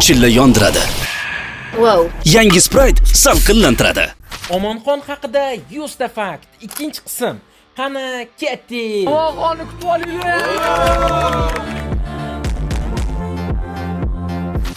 Chilla yondiradi. Wow. Yangi Sprite salqinlantiradi. Omonxon haqida 100 ta fakt, ikkinchi qism. Qani, ketdik. Omonxonni kutib olinglar.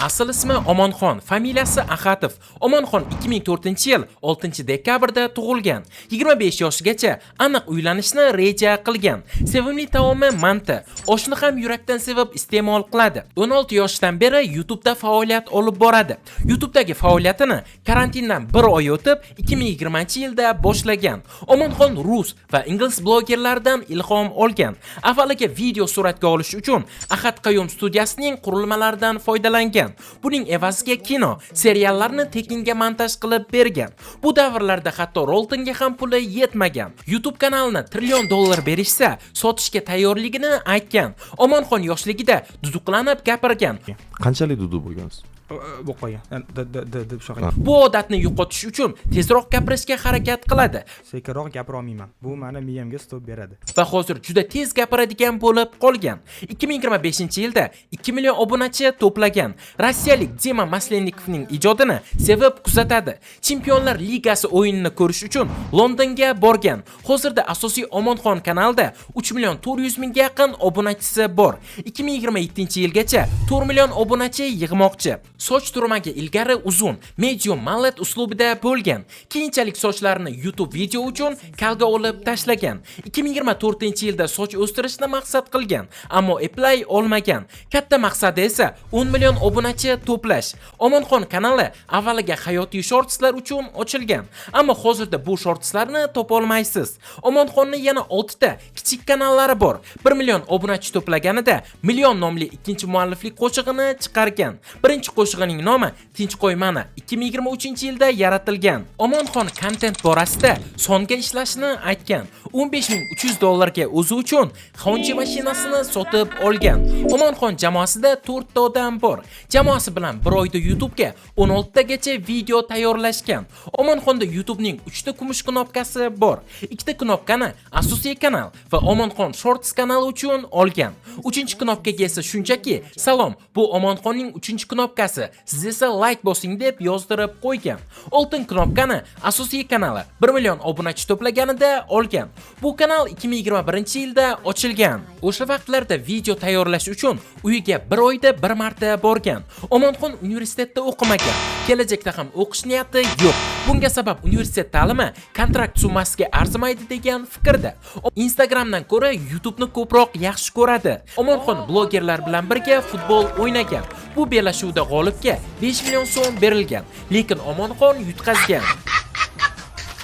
Asl ismi Omonxon, familiyasi Axatov. Omonxon 2004-yil 6-dekabrda tug'ilgan. 25 yoshigacha aniq uylanishni reja qilgan. Sevimli taomi manti. Oshni ham yurakdan sevib iste'mol qiladi. 16 yoshidan beri YouTube'da faoliyat olib boradi. YouTube'dagi faoliyatini karantindan bir oy o'tib 2020-yilda boshlagan. Omonxon rus va ingliz blogerlaridan ilhom olgan. Avvaliga video suratga olish uchun Ahad Qayum studiyasining qurilmalaridan foydalangan. Buning evaziga kino, seriallarni tekinga montaj qilib bergan. Bu davrlarda hatto Roltonga ham puli yetmagan. YouTube kanalini trillion dollar berishsa, sotishga tayyorligini aytgan. Omonxon yoshligida duduqlanib gapirgan. Qanchalik dudu bo'lgansiz? Bo'lib qolgan. D d d deb shunaqa. Bu odatni yo'qotish uchun tezroq gapirishga harakat qiladi Sekinroq gapira olmayman. Bu mani miyamga stop beradi. Va hozir juda tez gapiradigan bo'lib qolgan. 2025-yilda 2 million obunachi to'plagan. Rossiyalik Dima Maslennikovning ijodini sevib kuzatadi. Chempionlar Ligasi o'yinini ko'rish uchun Londonga borgan. Hozirda asosiy Omonxon kanalida 3 million 400 mingga yaqin obunachisi bor. 2027-yilgacha 4 million obunachi yig'moqchi. Soch turmagi ilgari uzun, medium mallet uslubida bo'lgan. Keyinchalik sochlarini YouTube video uchun kalga olib tashlagan. 2024-yilda soch o'stirishni maqsad qilgan, ammo eplay olmagan. Katta maqsadi esa 10 million obunachi to'plash. Omonxon kanali avvaliga hayotiy shortslar uchun ochilgan, ammo hozirda bu shortslarni topa olmaysiz. Omonxonni yana 6 ta kichik kanallari bor. 1 million obunachi to'plaganida Million nomli ikkinchi mualliflik qo'shig'ini chiqargan. Birinchi qo'shig'ining nomi Tinch qo'y mani 2023-yilda yaratilgan. Omonxon kontent borasida songa ishlashini aytgan. 15 300 dollarga o'zi uchun Honda mashinasini sotib olgan. Omonxon jamoasida 4 ta odam bor. Jamoasi bilan bir oyda YouTube'ga 16 tagacha video tayyorlashgan. Omonxonda YouTube'ning 3 ta kumush knopkasi bor. Ikkita knopkani asosiy kanal va Omonxon Shorts kanali uchun olgan. Uchinchi knopkaga esa shunchaki "Salom, bu Omonxonning 3 knopkasi. Siz esa like bosing" deb yozdirib qo'ygan. Oltin knopkani asosiy kanali 1 million obunachi to'plaganida olgan. Bu kanal 2021-yilda ochilgan. O'sha vaqtlarda video tayyorlash uchun uyiga bir oyda bir marta borgan. Omonxon universitetda o'qimagan. Kelajakda ham o'qish niyati yo'q. Bunga sabab universitet ta'limi kontrakt summasiga arzimaydi degan fikrda. Instagramdan ko'ra YouTube'ni ko'proq yaxshi ko'radi. Omonxon blogerlar bilan birga futbol o'ynagan. Bu bellashuvda g'olibga 5 million so'm berilgan, lekin Omonxon yutqazgan.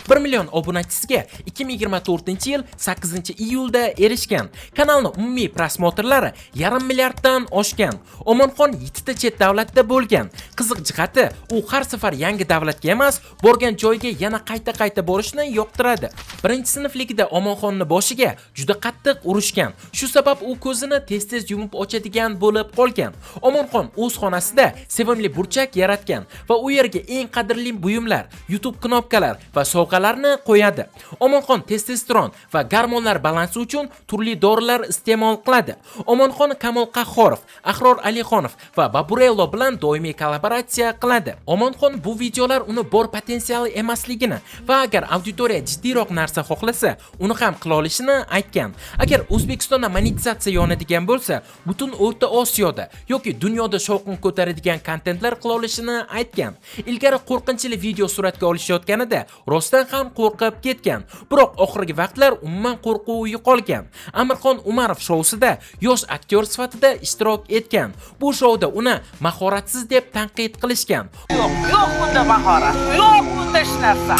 1 million obunachisiga 2024-yil 8-iyulda erishgan. Kanalni umumiy просмотр lari yarim milliarddan oshgan. Omonxon 7 ta chet davlatda bo'lgan. Qiziq jihati, u har safar yangi davlatga emas, borgan joyiga yana qayta-qayta borishni yoqtiradi. Birinchi sinfligida Omonxonni boshiga juda qattiq urishgan. Shu sabab u ko'zini tez-tez yumib ochadigan bo'lib qolgan. Omonxon o'z xonasida sevimli burchak yaratgan va u yerga eng qadrli buyumlar, YouTube knopkalar va sovg'alarni qo'yadi. Omonxon testosteron va gormonlar balansi uchun turli dorilar iste'mol qiladi. Omonxon Kamol Qahhorov, Ahror Alixonov va Baburello bilan doimiy kollaboratsiya qiladi. Omonxon bu videolar uni bor potensiali emasligini va agar auditoriya jiddiyroq narsa xohlasa, uni ham qila olishini aytgan. Agar O'zbekistonda monetizatsiya yonadigan bo'lsa, butun O'rta Osiyoda yoki dunyoda shovqin ko'taradigan kontentlar qila olishini aytgan. Ilgari qo'rqinchli video suratga olishayotganida rostdan ham qo'rqib ketgan. Biroq oxirgi vaqtlar umuman qo'rquvi yo'qolgan. Amirxon Umarov shousida yosh aktyor sifatida ishtirok etgan. Bu shouda uni mahoratsiz deb tanqid qilishgan. Yo'q, yo'q bunda mahorat. Yo'q bunda hech narsa.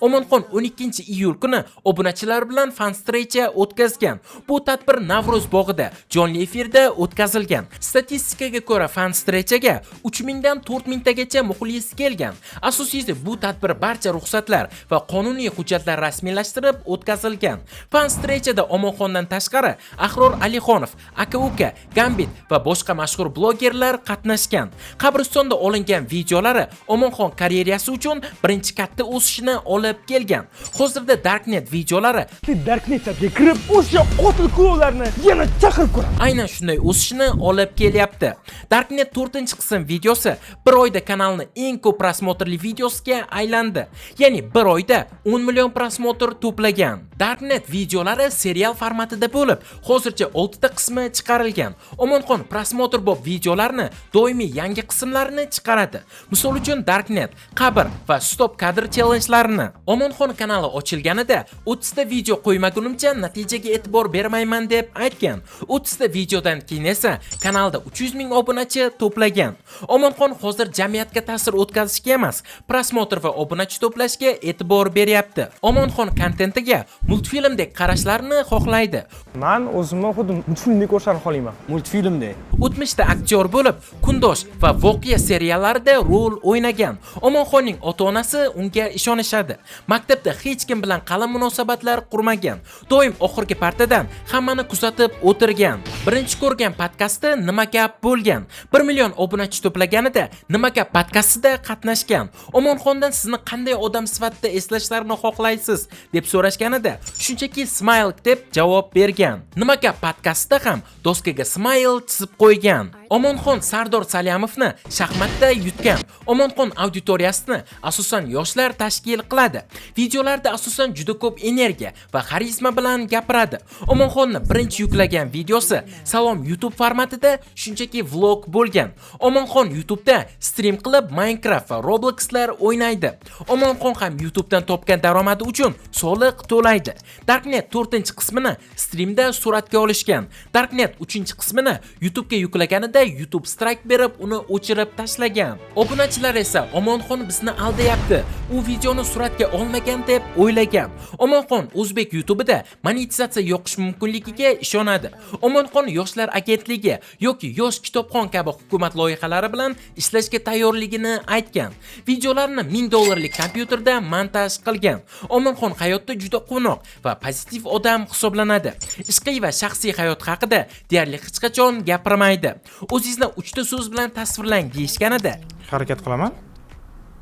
Omonxon 12-iyul kuni obunachilar bilan fan встреча o'tkazgan. Bu tadbir Navro'z bog'ida jonli efirda o'tkazilgan. Statistikaga ko'ra, fan встреча ga 3000 dan 4000 tagacha muxlis kelgan. Asosiysi, bu tadbir barcha ruxsatlar va qonuniy hujjatlar rasmiylashtirib o'tkazilgan. Fan встреча da Omonxondan tashqari Ahror Alixonov, Aka Uka, Gambit va boshqa mashhur blogerlar qatnashgan. Qabristonda olingan videolari Omonxon karyerasi uchun birinchi katta o'sishni olib olib kelgan. Hozirda Darknet videolari Darknetga kirib, o'sha qotil klounlarni yana chaqirib ko'raman. Aynan shunday o'sishni olib kelyapti. Darknet 4-qism videosi bir oyda kanalni eng ko'p просмотр li videosiga aylandi. Ya'ni bir oyda 10 million просмотр to'plagan. Darknet videolari serial formatida bo'lib, hozircha 6 ta qismi chiqarilgan. Omonxon просмотр bop videolarni doimiy yangi qismlarini chiqaradi. Misol uchun, Darknet, qabr va stop kadr challenge'larini. Omonxon kanali ochilganida 30 ta video qo'ymagunimcha natijaga e'tibor bermayman deb aytgan. 30 ta videodan keyin esa kanalda 300 ming obunachi to'plagan. Omonxon hozir jamiyatga ta'sir o'tkazishga emas, просмотр va obunachi to'plashga e'tibor beryapti. Omonxon kontentiga multfilmdek qarashlarni xohlaydi. Man o'zimni xuddi multfilmdek ko'rishni xohlayman. Multfilmdek. O'tmishda aktyor bo'lib, Kundosh va Voqea seriallarida rol o'ynagan. Omonxonning ota-onasi unga ishonishadi. Maktabda hech kim bilan qalin munosabatlar qurmagan. Doim oxirgi partadan hammani kuzatib o'tirgan. Birinchi ko'rgan podkasti "Nima gap" bo'lgan. 1 million obunachi to'plaganida "Nima gap" podkastida qatnashgan. Omonxondan sizni qanday odam sifatida eslashlarini xohlaysiz deb so'rashganida, shunchaki "Smile" deb javob bergan. "Nima gap" podkastida ham doskaga smile chizib qo'ygan. Omonxon Sardor Salyamovni shaxmatda yutgan. Omonxon auditoriyasini asosan yoshlar tashkil qiladi. Videolarda asosan juda ko'p energiya va xarizma bilan gapiradi. Omonxonni birinchi yuklagan videosi Salom YouTube formatida shunchaki vlog bo'lgan. Omonxon YouTube'da stream qilib, Minecraft va Robloxlar o'ynaydi. Omonxon ham YouTube'dan topgan daromadi uchun soliq to'laydi. Darknet 4-qismini streamda suratga olishgan. Darknet 3-qismini YouTube'ga yuklaganida YouTube strike berib, uni o'chirib tashlagan. Obunachilar esa Omonxon bizni aldayapti, u videoni suratga olmagan deb o'ylagan. Omonxon o'zbek YouTube'ida monetizatsiya yoqish mumkinligiga ishonadi. Omonxon Yoshlar agentligi yoki Yosh kitobxon kabi hukumat loyihalari bilan ishlashga tayyorligini aytgan. Videolarni 1000 dollarlik kompyuterda montaj qilgan. Omonxon hayotda juda quvnoq va pozitiv odam hisoblanadi. Ishqiy va shaxsiy hayot haqida deyarli hech qachon gapirmaydi. O'zingizni uchta so'z bilan tasvirlang deyishganida, Harakat qilaman.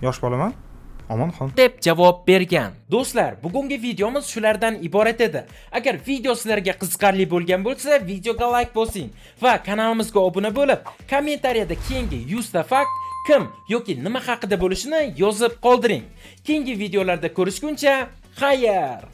Yosh bolaman. Omonxon. deb javob bergan. Do'stlar, bugungi videomiz shulardan iborat edi. Agar video sizlarga qiziqarli bo'lgan bo'lsa, videoga like bosing va kanalimizga obuna bo'lib, kommentariyada keyingi 100 ta fakt kim yoki nima haqida bo'lishini yozib qoldiring. Keyingi videolarda ko'rishguncha, xayr!